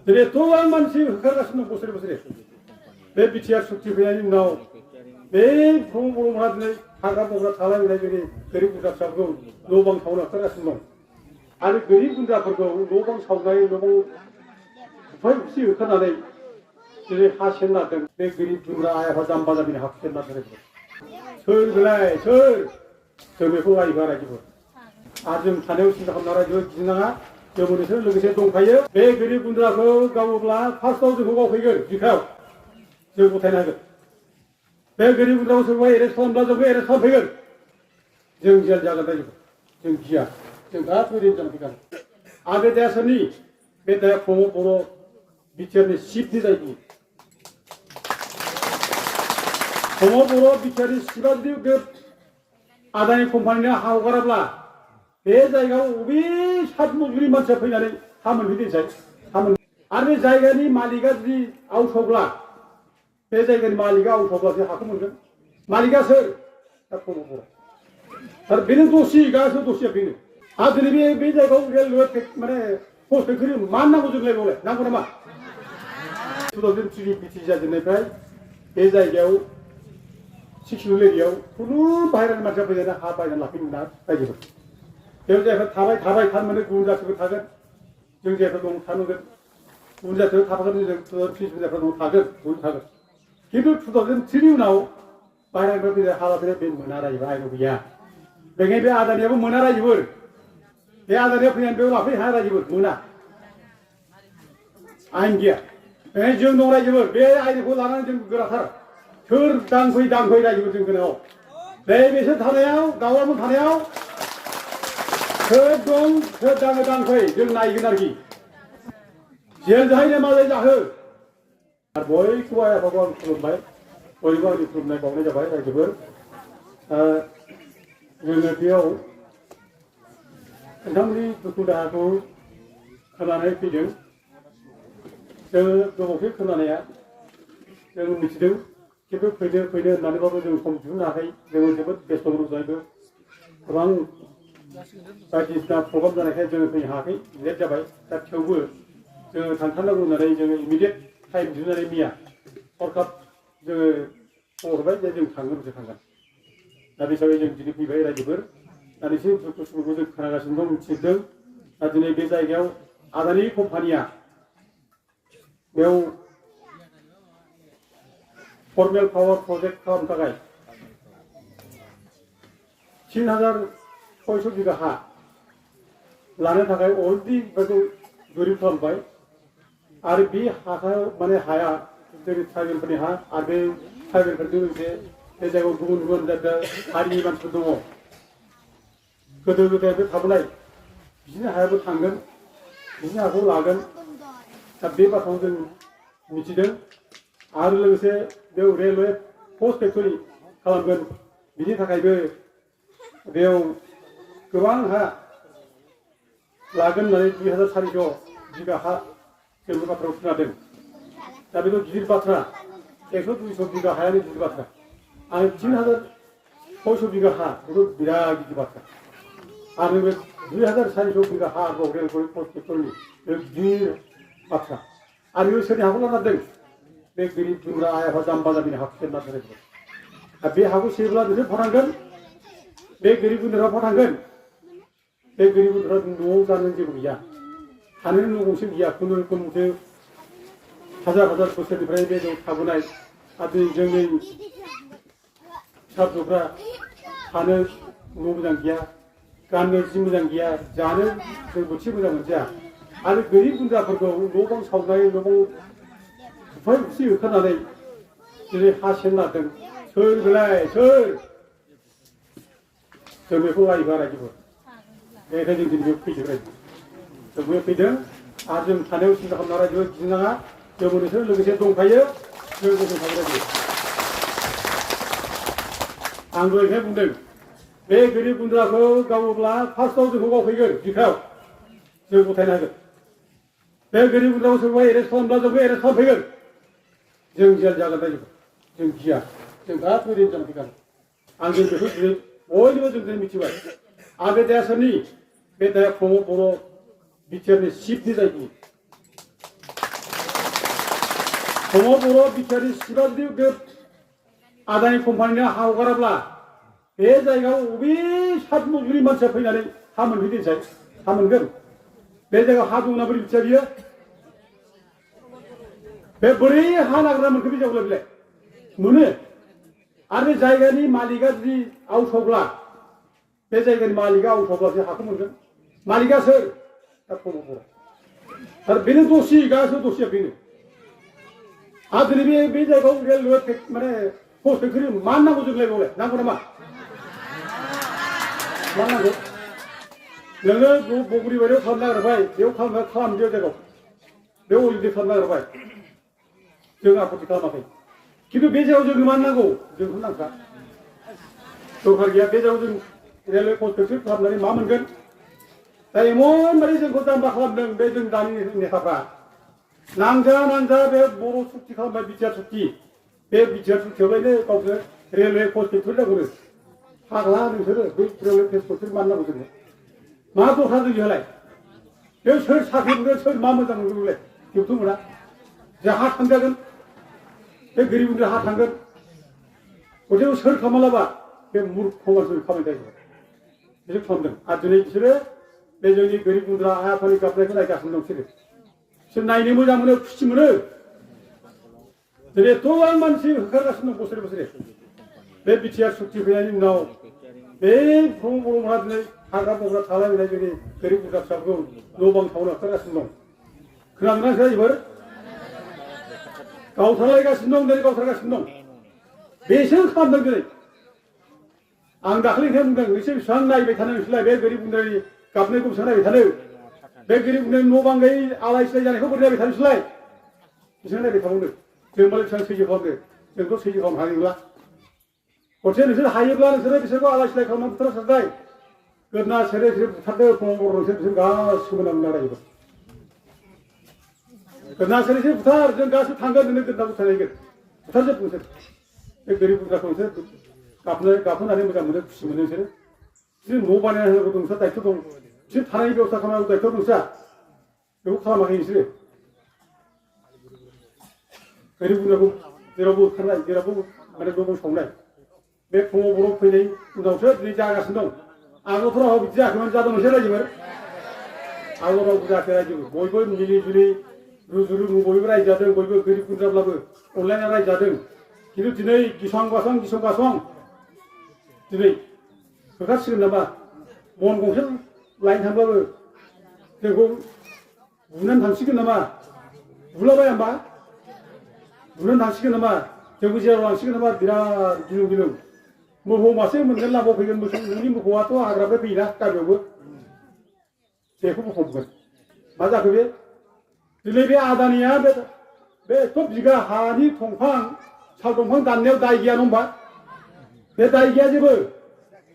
दिनै गोबां मानसि होखारगासिनो दं बोसोरे बोसोरे बे बिटिआर सुक्ति फैनायनि उनाव बे बर'फ्रा दिनै हाग्रा बंग्रा थालायनाय जोंनि गोरिब गुन्द्रा फिसाफोरखौ न' बां सावनो होखारगासिनो दं आरो गोरिब गुन्द्राफोरखौ न' बां सावनाय न' बां बुफाय बुसि होखारनानै दिनै हा सेननादों बे गोरिब गुन्द्रा आइ आफा जाम्बा जाम्बिनि हाखौ सेनना दोननाय सोर बेलाय सोर जों बेखौ रायबा रायजोफोर आरो जों थानायाव सिन्था खालामना रायजो गिनाङा जों नोंसोर लोगोसे दंफायो बे गोरिब गुन्द्राखौ गावोब्ला फार्स्टआव जोंखौ गावफैगोन बिखायाव जों गथायनो हागोन बे गोरिब गुन्द्राखौ सोरबा एरेस्ट खालामब्ला जोंखौ एरेस्ट खालामफैगोन जों जेल जागोन रायजोफोर जों गिया जों गासैबो रेडि जानानै फैगोन आं बे देरहासारनि बे दाया प्रमद बर' बिटिआरनि चिफनि जायगानि प्रमद बर' बिटिआरनि चिफआ जुदि बे आदानि कम्पानिनो हा हगाराब्ला बे जायगायाव बबे सात मजुरि मानसिया फैनानै हा मोनफैदोंसाय हा मोन आरो बे जायगानि मालिकआ जुदि आवसावब्ला बे जायगानि मालिकआ आवसावब्ला बे हाखौ मोनगोन मालिकआ सोर दा प्रमद बर' आरो बेनो दसि गासिबो दसिया बेनो आरो दिनै बे जायगायाव रेलवे माने पस्ट फेक्टरि मानो नांगौ जोंलाय बेवलाय नांगौ नामा 2003 बिटि जाजेननायनिफ्राय बे जायगायाव 6 किल' एरियायाव खुनु बाहेरानि मानसिया फैनानै हा बायनानै लाफैनो मोना रायजोफोर बेयाव जायफोर थाबाय थानो मोनो गुबुन जाथिफोर थागोन जों जायफोर दं थानो मोनगोन गुबुन जाथिफोर थाफागोन जों 2030 जायफोर दं थागोन बयबो थागोन खिन्थु 2003 नि उनाव बाहेरानिफ्राय फैनाय हा लाफैनाय बे मोना रायजोफोर आयेनाव गैया बेखायनो बे आदानियाबो मोना रायजोफोर बे आदानिया फैनानै बेयाव लाफैनो हाया रायजोफोर मोना आयेन गैया बेखायनो जों दं रायजोफोर बे आयेनखौ लानानै जों गोराथार सोर दांफै रायजोफोर जों गोनाङाव बे बिसोर थानायाव दावरावमोन थानायाव सोर दं सोर दांफै जों नायगोन आरोखि जेल जाहैनो मा जाहो आरो बयखौबो आइ आफाखौ आं खुलुमबाय बयबो आंनि खुलुमनाय बावनाय जाबाय रायजोफोर जोङो बेयाव नोंथांमोननि दुखु दाहाखौ खोनानानै फैदों जोङो गोबावसै खोनानाया जों मिथिदों खिन्थु फैनो होननानैबाबो जों सम दिहुननो हायाखै जोङो जोबोद बेस्थ' जायबो गोबां बायदिसिना प्रग्राम जानायखाय जोङो फैनो हायाखै लेट जाबाय दा थेवबो जोङो थांथारनांगौ होननानै जोङो इमिडियेट टाइम दिहुननानै मैया हरखाब जोङो खबर हरबाय जे जों थांगोन दा बे हिसाबै जों दिनै फैबाय रायजोफोर दा नोंसोर दुखु सुखुखौ जों खोनागासिनो दं मिथिदों दा दिनै बे जायगायाव आदानि कम्पानिया बेयाव फर्मेल पावार प्रजेक्ट खालामनो थाखाय 3600 बिगा हा लानो थाखाय अलरेडि बेखौ गोरिब खालामबाय आरो बे हायाव माने हाया जोंनि ट्राइबेलफोरनि हा आरो बे ट्राइबेलफोरजों लोगोसे बे जायगायाव गुबुन हारिनि मानसिफोर दङ गोदो गोदाय बे थाबोनाय बिसोरनि हायाबो थांगोन बिसोरनि हाखौ लागोन दा बे बाथ्राखौ जों मिथिदों आरो लोगोसे बेयाव रेलवे पस्ट फेक्टरि खालामगोन बिनि थाखायबो बेयाव गोबां हा लागोन होननानै 2400 बिगा हा जों बे बाथ्राखौ खोनादों दा बेथ' गिदिर बाथ्रा 100-200 बिगा हायानो गिदिर बाथ्रा आरो 3600 बिगा हा बेथ' बिराद गिदिर बाथ्रा आरो बे 2400 बिगा हा आरोबाव रेलवे पस्ट फेक्टरिनि बे गिदिर बाथ्रा आरो बेयाव सोरनि हाखौ लाना दों बे गोरिब गुन्द्रा आइ आफा जाम्बा जाम्बिनि हाखौ सेनना दोननाय दा बे हाखौ सेयोब्ला बिसोर फथांगोन बे गोरिब गुन्द्राफ्रा फथांगोन बे गोरिब गुन्द्रा न'आव जानो जेबो गैया थानो न' गंसे गैया खुनु रोखोमसो हाजार बोसोरनिफ्राय बे जों थाबोनाय आरो जोंनि फिसा फिसौफ्रा थानो न' मोजां गैया गाननो जि मोजां गैया जानो जों बोथिसे मोजां मोनजाया आरो गोरिब गुन्द्राफोरखौ न' बां सावनाय न' बां बुफाय बुसि होखारनानै दिनै हा सेननादों सोर बेलाय सोर जों बेखौ रायबा रायजोफोर बेनिखायनो जों दिनै बेयाव फैदों रायजो जों बेयाव फैदों आरो जों थानायाव सिन्था खालामना रायजो गिनाङा जों नोंसोर लोगोसे दंफायो जों गोजोन थाबाय रायजो आं दहायहाय बुंदों बे गोरिब गुन्द्राखौ गावोब्ला फार्स्टआव जोंखौ गावफैगोन बिखायाव जों गथायनो हागोन बे गोरिब गुन्द्राखौ सोरबा एरेस्ट खालामब्ला जोंखौ एरेस्ट खालामफैगोन जों जेल जागोन रायजोफोर जों गिया जों गासैबो रेडि जानानै फैगोन आं जों बेखौ दिनै बयनिबो जों दिनै मिथिबाय आं बे देरहासारनि बे दाया प्रमद बर' बिटिआरनि चिफनि जायगानि 동호보로 비켜리 시바들이 그 아다니 컴파니나 하고 가라블라 배 자기가 우비 사주모 유리만 잡혀나니 하면 휘대 자기 하면 그 배자가 하도 나버리 비켜리야 배 버리 하나 그러면 그 비자 올라빌래 뭐네 아래 자기가니 말리가들이 아웃호블라 배 자기가니 말리가 아웃호블라 하고 그 말리가 서딱 보고 아 배는 도시가 서 도시야 배는 아들이 배자가 우리를 왜 말해 포스트 그림 만나고 좀 해보래 나보나마 만나고 내가 뭐 보구리 버려 선나 그러봐요 내가 가면 가면 되고 내가 올리지 선나 그러봐요 저가 아프지 가마게 기도 배자고 좀 만나고 좀 혼난가 또 가기야 배자고 좀 이래를 포스트 그림 하면 마음은 건 다이 뭔 말이 좀 고단 박하면 매든 다니는 내 사바 남자 배 모로 숙지 가면 미치야 숙지 배 미치야 숙지 저번에 거기서 레일웨이 포스트 돌려고 그래 하가는 저를 그 레일웨이 포스트를 만나고 그래 마도 하도 열래 여 설 사기로 설 마음을 잡는 그래 교통이나 자 핫한다건 배 그리분들 핫한 건 어제 설 가만라봐 배 무릎 공을 가면 되고 이제 처음들 아주네 기술에 매정이 그리분들 아파니까 그래 그날 가슴 넘치네 나이네 모자문에 푸시면은 그래 또한만 시 흑화가슴 보스를 보스래 내 빛이야 숙지 그냥 나오 매 보고 하더니 하가보가 사람이 나중에 그리고 잡고 노방 타오나 흑화가슴 놈 그러나 제가 이걸 가우사라이가 신동 내리 가우사라이가 신동 매시는 감당들이 앙다클링 해문당 의심 수학나이 베타는 실라 매 그리분들이 갑내고 선나이 베타는 내 그리분들 노방가이 알아있어야지 허브리나 베타는 실라이 이 선나이 베타는 정말 전 세계범들 정도 세계범 하는구나 어쨌든 저 하이블라는 서로 비서고 알아있어야 가면 붙어서다이 그나 세례 부탁대 공부로 생가 수문한 나라 이거 그나 세례 부탁 전 가서 당가드는 끝나고 사는 이게 부탁제 분세 그리분들 분세 가쁜 안에 뭐가 문에 부시면 세례 지금 노반에 하고 동사 다 있어도 지금 하나님 교사 가만하고 다 있어도 동사 이거 가만하게 있으래 그리고 여러분 하나 여러분 말해 보고 정말 내 부모부로 그네 우동서 드리자 가신동 아고토라 비자 그만 자동 세라지 말 아고라 부자 세라지 모이고 밀리주리 루주루 모이고라 이자든 모이고 그리고 잡라고 온라인하라 이자든 기도 드네 기상과성 드네 그가 지금 남아 원 공실 라인 한번 그리고 무난 당식은 남아 물어봐야 안 봐. 물론 당시가 남아 정부지하고 당시가 남아 비라 기능 뭐 호마세 문제나 뭐 그게 무슨 우리 뭐 고아도 아그라베 비라 까려고 제고 보고 맞아 그게 들레비 아다니야 베또 비가 하니 통팡 살동팡 단내어 다이기야 놈바 내 다이기야 집을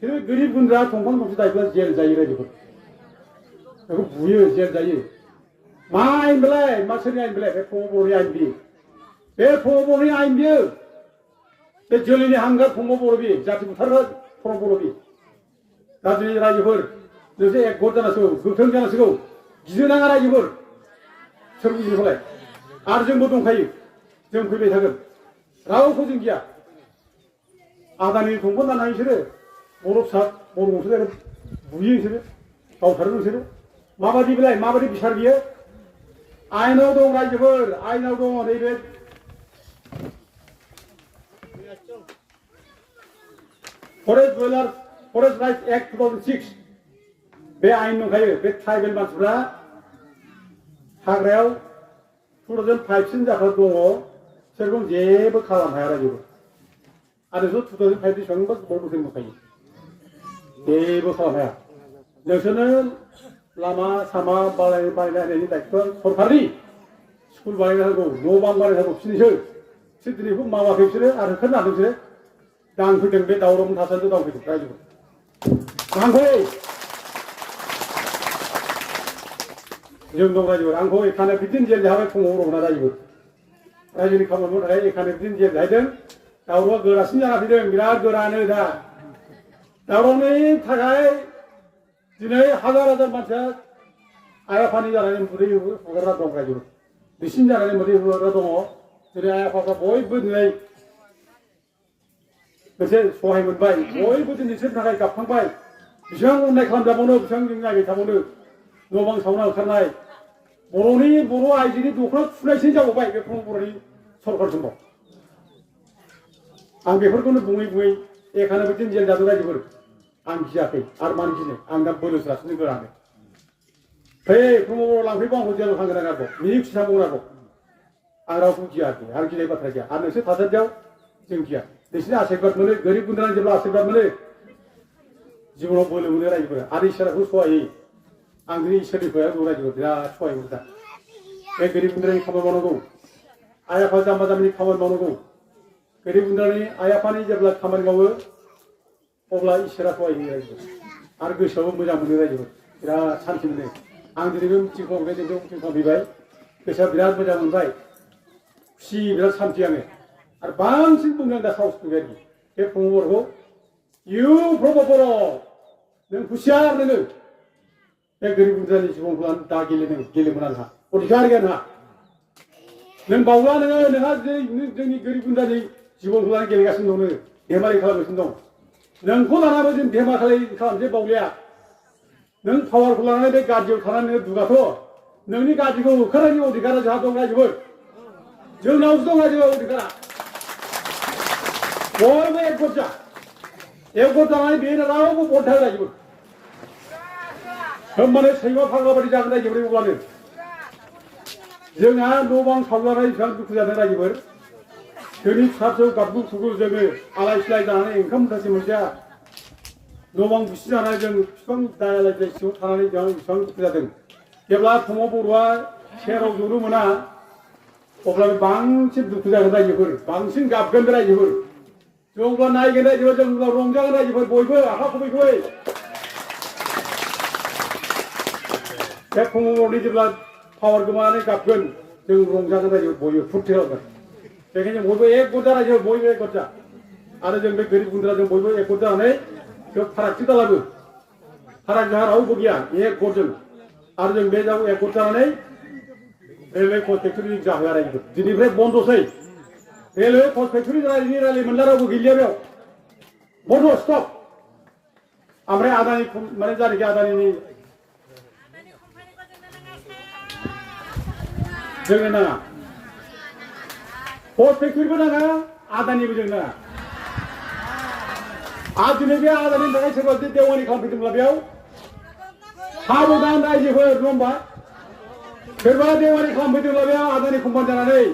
그 그리분들아 통팡 동시 다이기야 제일 자이래 집을 그거 무여 제일 자이 마인 블레 마서리 아인 블레 베 포보리 아인 비 배 포모보리 아인비어 배 절린이 한가 포모보로비 자티 부타르 포모보로비 나중에 라이벌 요새 고르잖아서 극성잖아서 기준항하라 이벌 서르기 이벌 아르정보동카이 정부배 작은 라오 고증기야 아다니 동본 나나이 싫어 모롭사 모르고서 무이에 싫어 가우타르는 싫어 마바디 빌라이 마바디 비샤르비에 아이나우동 라이벌 아이나우동 레이베 Forest Rights Act 2006 बे आयेन दंखायो बे ट्राइबेल मानसिफ्रा हाग्रायाव 2005सिम जाखा दङ सोरखौ जेबो खालामनो हाया रायजोबो आरो ज 2005 बेसेबांबा बर'फोर दंखायो जेबो खालामनो हाया नोंसोरनो लामा सामा बानायनायनि दायित्वआ सरकारनि स्कुल बानायनो हागौ न' बां बानायनो हागौ बिसोरनिसो बिसोर दिनैखौ मावाखै बिसोरो आरो होखारनो हादों बिसोरो दांफैदों बे दावरावनि थासारिजों दांफैदों रायजोखौ दांफै जों दं रायजोफोर आंखौ एखाने बिदिनो जेल जाबाय फुङाव रंना रायजोफोर रायजोनि खामानि मावनो थाखाय एखाने बिदिनो जेल जाहैदों दावरावआ गोरासिन जाना फैदों बिराद गोरानो दा दावरावनि थाखाय दिनै हाजार हाजार मानसिया आइ आफानि जानानै मोदै हगारना दं रायजोफोर बिसिनि जानानै मोदै हगारना दङ जेरै आइ आफाफ्रा बयबो दिनै मोनसे सहाय मोनबाय बयबो दिनै बिसोरनि थाखाय गाबखांबाय बेसेबां अननाय खालामजाबावनो बेसेबां जों नायबाय थाबावनो न' बां सावना ओंखारनाय बर' आइजोनि दख'ना थुनायसो जाबावबाय बे बर'नि सरकार समाव आं बेफोरखौनो बुङै बुङै एखानो बिदिनो जेल जादों रायजोफोर आं गियाखै आरो मानो गिनो आं दा बोलोस्रासनो गोरानो फै प्रमद लांफैबा आंखौ जेलाव थांगोन आं आरो मिनि खुसि थांगोन आरो आं रावखौ गियाखै आं गिनाय बाथ्रा गैया आरो नोंसोर थासान्दियाव जों गिया नोंसोरनि आशीर्बाद मोनो गोरिब गुन्द्रानि जेब्ला आशीर्बाद मोनो जिबनाव बोलो मोनो रायजोफोरा आरो इसोराखौ सहाय होयो आं दिनै इसोरनि सायाव दं रायजोफोर बिराद सहाय मोनो दा बे गोरिब गुन्द्रानि खामानि मावनांगौ आइ आफा जाम्बा जाम्बिनि खामानि मावनांगौ गोरिब गुन्द्रानि आइ आफानि जेब्ला खामानि मावो अब्ला इसोरा सहाय होयो रायजोफोर आरो गोसोआवबो मोजां मोनो रायजोफोर बिराद सान्थि मोनो आं दिनै बे मिटिंखौ ओंखायनो जों मिटिं खालामफैबाय गोसोआ बिराद मोजां मोनबाय खुसि बिराद सान्थि आङो आरो बांसिन बुंनो आं दा साहस फैबाय आरोखि बे प्रमदखौ इउ प्रमद बर' नों हुसियार नोङो बे गोरिब गुन्द्रानि जिबनखौ लानानै दा गेलेमोन आंहा अधिकार गैया नोंहा नों बावला नोङो नोंहा जोंनि गोरिब गुन्द्रानि जिबनखौ लानानै गेलेगासिनो दं धेमालि खालामगासिनो दं नोंखौ लानानै जों धेमालि खालामसै बावलाया नों पावारखौ लानानै बे गाज्रियाव थानानै नोङो दुगाथ' नोंनि गाज्रिखौ होखारनायनि अधिकारा जोंहा दं रायजोफोर जोंनावसो दं रायजो अधिकारा बयबो एकगत जानानै बेनो रावबो बन्था रायजोफोर होमबानो सैमा फाग्ला बायदि जागोन रायजोफोर अब्लानो जोंहा न' बां सावजानाय बेसेबां दुखु जादों रायजोफोर जोंनि फिसा फिसौ गाबगु खुगु जोङो आलाय सिलाय जानानै ओंखाम मुथासे मोनजाया न' बां बुसि जानानै जों बिफां दालाय सिङाव थानानै जों बेसेबां दुखु जादों जेब्ला प्रमद बर'आ सेराव जनो मोना अब्ला बांसिन दुखु जागोन रायजोफोर बांसिन गाबगोन रायजोफोर जों अब्ला नायगोन रायजोफोर जों अब्ला रंजागोन रायजोफोर बयबो आखाइ खबै बे प्रमद बर'नि जेब्ला पावार गोमानानै गाबगोन जों रंजागोन रायजोफोर बयबो फुरथि खालामगोन बेखायनो जों बयबो एकगत जा रायजो बयबो एकगत जा आरो जों बे गोरिब गुन्द्राजों बयबो एकगत जानानै जों फारागथि दालाबो फाराग जोंहा रावबो गैया एकगतजों आरो जों बे जाव एकगत जानानै रेलवे कच फेक्टरि जाहोआ रायजोफोर दिनैनिफ्राय बन्दसै रेलवे कच फेक्टरि रायलाय मोनला रावबो गैलिया बेयाव बन्द स्टप ओमफ्राय आदानि माने जायनाखि आदानिनि जोंनो नाङा कच फेक्टरिबो नाङा आदानिबो जोंनो नाङा आरो दिनै बे आदानि थाखाय सोरबा देवानि खालामफैदोंब्ला बेयाव साबधान रायजोफोर नङा होमबा सोरबा देवानि खालामफैदोंब्ला बेयाव आदानि कम्पानि जानानै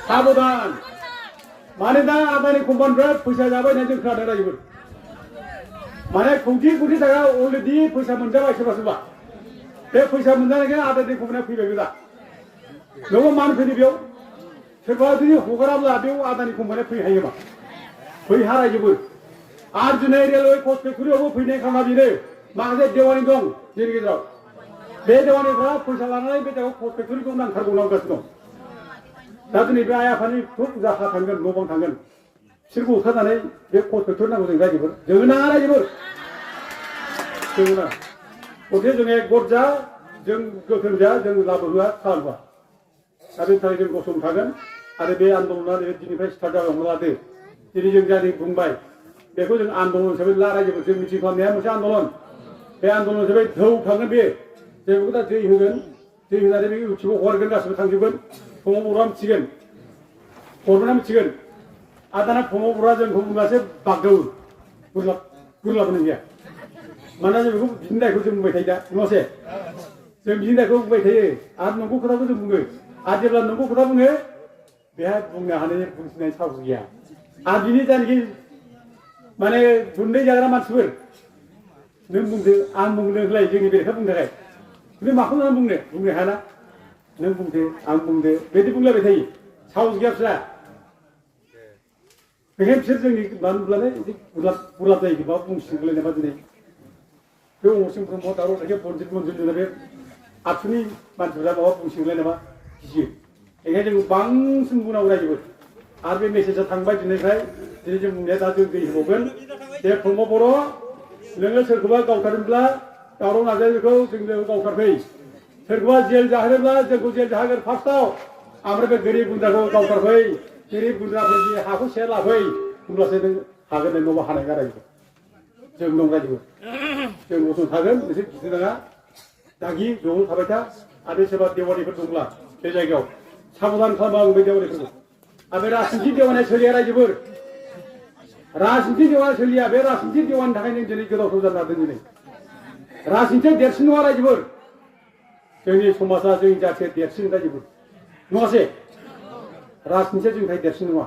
साबधान माने दा आदानि कम्पानिफ्रा फैसा जाबाय होननानै जों खोनादों रायजोफोर माने कौटि थाखा अलरेडि फैसा मोनजाबाय सोरबा बे फैसा मोनजानायखाय आदानि कम्पानिया फैबायबो दा नोङो मानो फैदो बेयाव सोरबा जुदि हगाराब्ला बेयाव आदानि कम्पानिया फैहायोमा फैहा रायजोफोर आरो दिनै रेलवे कच फेक्टरियावबो फैनाय खालामा बेनो माखासे देवानि दं जोंनि गेजेराव बे देवानिफ्रा फैसा लानानै बे जायगायाव कच फेक्टरिखौ नांथारगासिनो दं दा दिनै बे आइ आफानि खुब जाखा थांगोन न' बां थांगोन बिसोरखौ होखारनानै बे कच फेक्टरि नांगौ जों रायजोफोर जोङो नाङा रायजोफोर जोङो नाङा गथे जों एकगत जा जों गोख्रों जा जों लाबोहोआ खालामहोआ दा बेनि थाखाय जों गसंथागोन आरो बे आन्दलना दिनैनिफ्राय स्टार्ट जाबाय लादो दिनै जों जादों बुंबाय बेखौ जों आन्दलन हिसाबै रायजोफोर जों मिथिं खालामनाया मोनसे आन्दलन बे आन्दलन हिसाबै धौ थांगोन बे जों बेखौ दा दै होगोन दै होनानै बे इउटुबाव हगारगोन गासिबो थांजोबगोन प्रमद बर'आ मिथिगोन गभर्नमेन्टआ मिथिगोन आरो दाना प्रमद बर'आ जोंखौ बुंब्लासो बागदावो गुरलाबोनो गैया मानोना जों बेखौ बिदिनो दायखौ जों बुंबाय थायो दा नङासे जों बिदिनो दायखौ बुंबाय थायो आरो नंगौ खोथाखौ जों बुङो आरो जेब्ला नंगौ खोथा बुङो बेहा बुंनो हानाय बुंथिनाय साहस गैया आरो बिनि जायनाखि माने गुन्दै जाग्रा मानसिफोर नों बुंदो आं बुंनो होलाय जोंनि बेरेखा बुंनो थाखाय नों माखौ बुंनो हायाना नों बुंदो आं बुंदो बिदि बुंलायबाय थायो साहस गैया बिसोरा बेखायनो बिसोर जोंनि मानो होनब्लानो बिदि गुरलाब जायो माबा बुंसिगोनलाय नामा दिनै बे अमरसिं ब्रह्म दावराव थाइखे बनजित मन्जुलजों बे आबसुनि मानसिफोरा माबा बुंसिगोनलाय नामा गियो बेखायनो जों बांसिन बुंनांगौ रायजोफोर आरो बे मेसेजआ थांबाय दिनैनिफ्राय दिनै जों बुंनाया दा जों दै होबावगोन बे प्रमद बर' नोङो सोरखौबा गावथारोब्ला दावराव नाजानायखौ जों गावथारफै सोरखौबा जेल जाहोनोब्ला जोंखौ जेल जाहोगोन फार्स्टआव ओमफ्राय बे गोरिब गुन्द्राखौ गावथारफै गोरिब गुन्द्राफोरनि हाखौ से लाफै होमब्लासो नों हागोन नों न'बा हानाय गारायखौ जों दं रायजो जों गसं थागोन नोंसोर गिदिर नङा दागि ज'आव थाबाय था आरो सोरबा देवानिफोर दंब्ला बे जायगायाव साबधान खालामो आं बे देवानिफोरखौ आरो बे राजनिथि देवानिया सोलिया रायजोफोर राजनिथि देवानिया सोलिया बे राजनिथि देवानि थाखाय नों दिनै गोदाव सोराव जानो हादों दिनै राजनिथिया देरसिन नङा रायजोफोर जोंनि समाजा जोंनि जाथिया देरसिन रायजोफोर नङासै राजनिथिया जोंनि थाखाय देरसिन नङा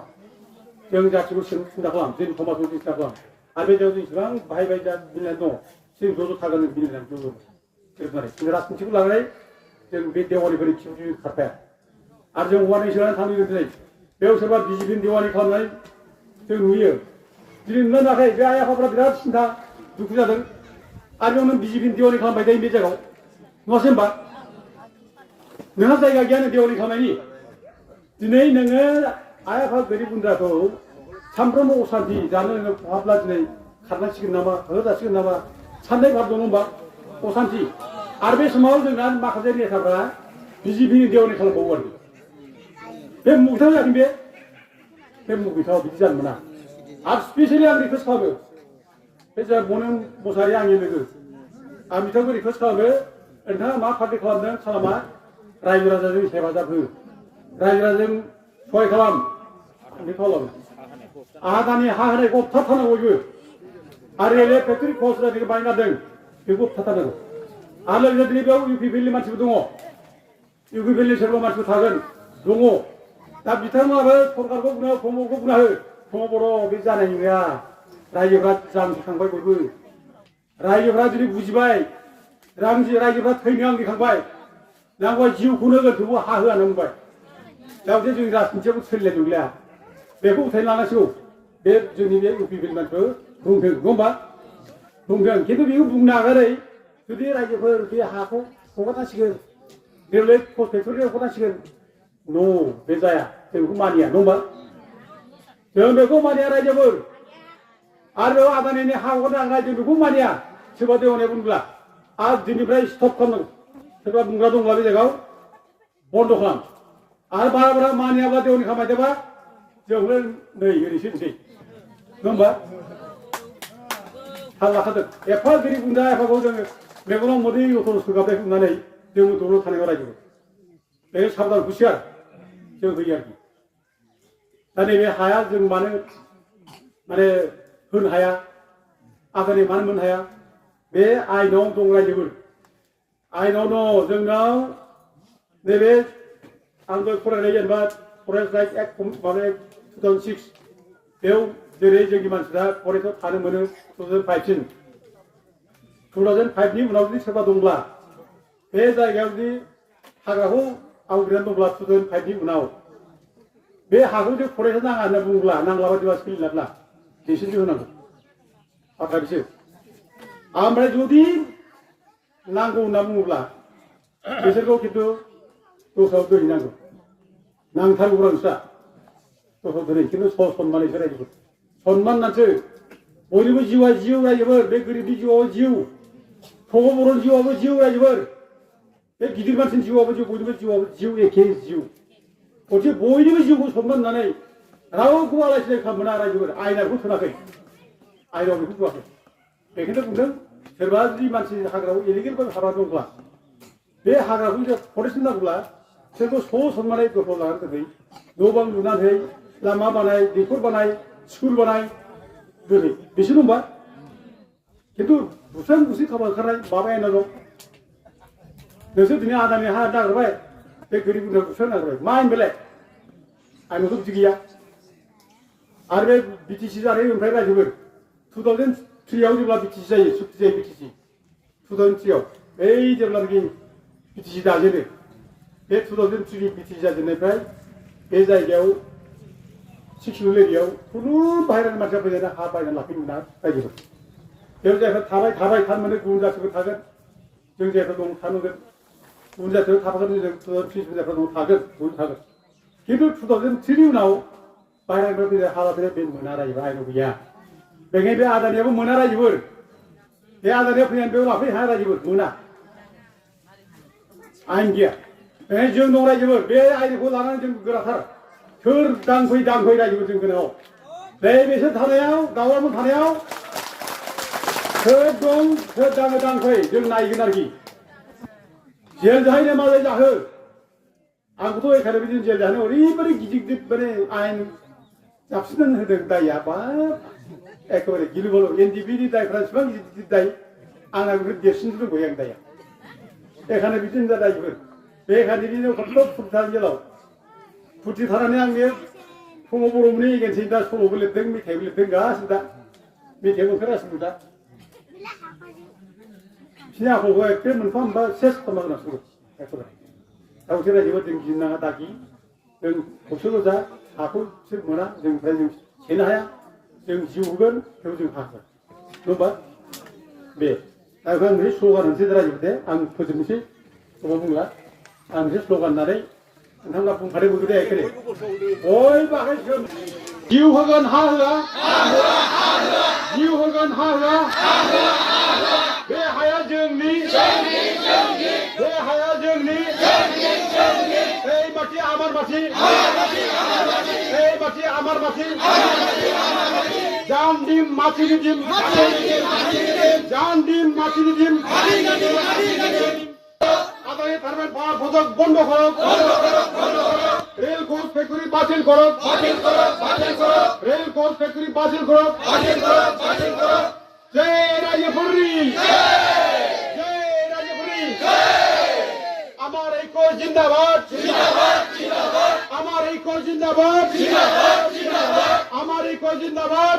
जों जाथिखौ सिन्था खालाम जोंनि समाजखौ सिन्था खालाम आरो बे जायगायाव जों इसेबां बाहायबाय जा बिलिनानै दङ जों ज' ज' थागोन बिलिनानै ज' ज' गोरोबनानै जों राजनिथिखौ लानानै जों बे देवानिफोरनि खिथाव जों खारफाया आरो जों हौवानि सोलायनानै थांनो दिनै बेयाव सोरबा बिजेपिनि देवानि खालामनाय जों नुयो दिनै नुनो मोनाखै बे आइ आफाफ्रा बिराद सिन्था दुखु जादों आरो बेयाव नों बिजेपिनि देवानि खालामबाय थायो बे जायगायाव नङासै होनबा नोंहा जायगा गैया नों देवानि खालामनायनि दिनै नोङो आइ आफा गोरिब गुन्द्राखौ सानफ्रोमबो असान्ति जानो नोङो खहाब्ला दिनै खारनांसिगोन नामा होजासिगोन नामा साननाय भाब दङ होनबा असान्ति आरो बे समाव जोंना माखासे नेताफ्रा बिजेपिनि देवानि खालामबावो आरो बे मुगथाव जागोन बे मुगथाव बिदि जानो मोना आरो स्पेसियेलि आं रिकुवेस्ट खालामो बे जा बनम मोसाहारि आंनि लोगो आं बिथांखौ रिकुवेस्ट खालामो नोंथाङा मा पार्टि खालामदों खालामा रायजो राजाजों हेफाजाब हो रायजो राजाजों सहाय खालाम बे खालामो आदानि हा होनायखौ होबथाथारनांगौ बयबो आरो रेलवे फेक्टरि पस्ट जायखौ बानायना दोन बेखौ होबथाथारनांगौ आरो लोगोसे दिनै बेयाव इउ पि पि एलनि मानसिबो दङ इउ पि पि एलनि सोरबा मानसिबो थागोन दङ दा बिथांमोनाबो सरकारखौ बुङो प्रमदखौ बुंना हो प्रमद बर' बे जानाय नङा रायजोफ्रा जांगिखांबाय बयबो रायजोफ्रा दिनै बुजिबाय रायजोफ्रा थैनो आंगिखांबाय नांगौबा जिउखौनो होगोन थेवबो हा होआ बुंबाय दा बे जोंनि राजनिथियाबो सोलिनाय नंलिया बेखौ उथायनो लानांसिगौ बे जोंनि बे इउ पि पि एल मानसिफोर बुंथों नङा होमबा बुंदों खिन्थु बेखौ बुंनो नागारै जुदि रायजोफोर बे हाखौ हगारनांसिगोन रेलवे पस्ट फेक्टरि हगारनांसिगोन न' बे जाया जों बेखौ मानिया नङा होमबा जों बेखौ मानिया रायजोफोर आरो आदानिनि हा हगारनांगौ जों बेखौ मानिया सोरबा देवानिया बुंब्ला आरो दिनैनिफ्राय स्टप खालामनांगौ सोरबा बुंग्रा दंब्ला बे जायगायाव बन्द' खालाम आरो बारा बारा मानियाब्ला देवानि खामायदोंबा जोंनो नै ओरैसो होनसै नङा होमबा थाल लाखादों एफा गोरिब गुन्द्रा एफाखौ जोङो मेगनाव मोदै अथर सोगाबनाय होननानै जों दलर थानायाव रायजो बे साबधान हुसियार जों होयो आरोखि दा नैबे हाया जों मानो माने होनो हाया आदानि मानो मोननो हाया बे आइनाव दं रायजोफोर आइनाव दङ जोंनाव नैबे आंबो फरायनाय जेनेबा फरेस्ट राइट एक्ट माने 2006 बेयाव जेरै जोंनि मानसिफ्रा फरेस्टआव थानो मोनो 2005 2005नि उनाव जुदि सोरबा दंब्ला बे जायगायाव जुदि हाग्राखौ आवग्रिनानै दंब्ला 2005नि उनाव बे हाखौ जुदि फरेस्टआ नाङा होनना बुङोब्ला नांलाबा दिबा सोलिलाब्ला बिसोरनो होनांगौ बाथ्रा बिसोर ओमफ्राय जुदि नांगौ होनना बुङोब्ला बिसोरखौ खिन्थु दस्रायाव दोनहैनांगौ नांथारगौब्रा नोंस्रा दस्रायाव दोनहै खिन्थु सनमानैसो रायजोफोर सनमान नानसो बयनिबो जिउआ जिउ रायजोफोर बे गोरिबनि जिउआव जिउ प्रमद बर'नि जिउआबो जिउ रायजोफोर बे गिदिर मानसिनि जिउआबो जिउ बयनिबो जिउआबो जिउ एखे जिउ गथिखे बयनिबो जिउखौ सनमान होनानै रावखौबो आलाय सिलाय खालामनो मोना रायजोफोर आयेनाखौ थोनाखै आयेनाव बेखौ होआखै बेखौनो बुंदों सोरबा जुदि मानसि हाग्रायाव इलिगेल हाग्रा दंब्ला बे हाग्राखौ जुदि फरेस्ट नांगौब्ला बिसोरखौ सनमानै दखल लानानै दोनहै न' बां लुनानै लामा बानाय दैखर बानाय स्कुल बानाय दोनै बिसोर दंबा खिन्थु बुस्रां बुस्रि खालामनो ओंखारनाय माबाया दं नोंसोर दिनै आदानि हा नागिरबाय बे गोरिब गुन्द्रा बुस्रां नागिरबाय मा आयेन बेलाय आयेनावथ' बिदि गैया आरो बे बिटिसि जानाय ओमफ्राय रायजोफोर 2003आव जेब्ला बिटिसि जायो सुक्ति जायो बिटिसि 2003आव बै जेब्लानाखि बिटिसि दाजेनो बे 2003 बिटिसि जाजेननायनिफ्राय बे जायगायाव 6 किल' एरियायाव खुनु बाहेरानि मानसिया फैनानै हा बायनानै लाफैनो मोना रायजोफोर बेयाव जायफोर थाबाय थानो मोनो गुबुन जाथिफोर थागोन जों जायफोर दं थानो मोनगोन गुबुन जाथियाव थाफागोन जों 2003 जायफोर दं थागोन गुबुन थागोन खिन्थु 2003नि उनाव बाहेरानिफ्राय फैनाय हा लाफैनाय बे मोना रायजोफोर आयेनाव गैया बेखायनो बे आदानियाबो मोना रायजोफोर बे आदानिया फैनानै बेयाव लाफैनो हाया रायजोफोर मोना आयेन गैया जों दं रायजोफोर बे आयदाखौ लानानै जों गोराथार सोर दांफै रायजोफोर जों गोनाङाव बे बिसोर थानायाव दावरावमोन थानायाव सोर दं सोर दाङो दांफै जों नायगोन आरोखि जेल जाहैनो मालाय जाहो आंखौथ' एखादे बिदिनो जेल जाहोनो ओरैबायदि गिदिर गिदिर माने आयेन जाबसिननानै होदों दायआ बा एखेबारे गिलु बालु एनडिपिनि दायफ्रा इसिबां गिदिर गिदिर दाय आंना बेफोर देरसिनसो दंबाय आं दाया एखादे बिदिनो जा दायफोर बेखादे बिदिनो खत्थ' फुरथि जेलाव फुरथि थानानै आं बे फुङाव बर'मोननि एगेन्सै दा सल'बो लिरदों मेथाइबो लिरदों गासिबो दा मेथाइबो ओंखारगासिनो दा बिसिनि आखलखौ एखे मोनफा मोनफा सेस खालामनांगोन एखेबारे दाउसो रायजोफोर जों गिनाङा दागि जों खौसेल' जा हाखौ बिसोर मोना जोंनिफ्राय जों सेनो हाया जों जिउ होगोन थेवबो जों हागोन नङा होमबा बे दा बेखौ आं मोनसे स्ल'गान होनोसै रायजोफोर दे आं फोजोबनोसै गोबां बुंला आं मोनसे स्ल'गान होननानै नोंथांमोना बुंखादों बयबो दे एखेरे बयबो आखाइ सिगोन जिउ होगोन हा होआ जिउ होगोन हा होआ बे हाया जोंनि बे हाया जोंनि এই মাটি আমার মাটি এই মাটি আমার মাটি জান ডিম মাটি ডিম জান ডিম মাটি ডিম আদায়ে থারবেন পাওয়ার ভোজক বন্ধ করো রেল কোচ ফ্যাক্টরি বাতিল করো রেল কোচ ফ্যাক্টরি বাতিল করো জয় রাজপুরি আমার এই কোচ জিন্দাবাদ আমার এই কোচ জিন্দাবাদ আমার এই কোচ জিন্দাবাদ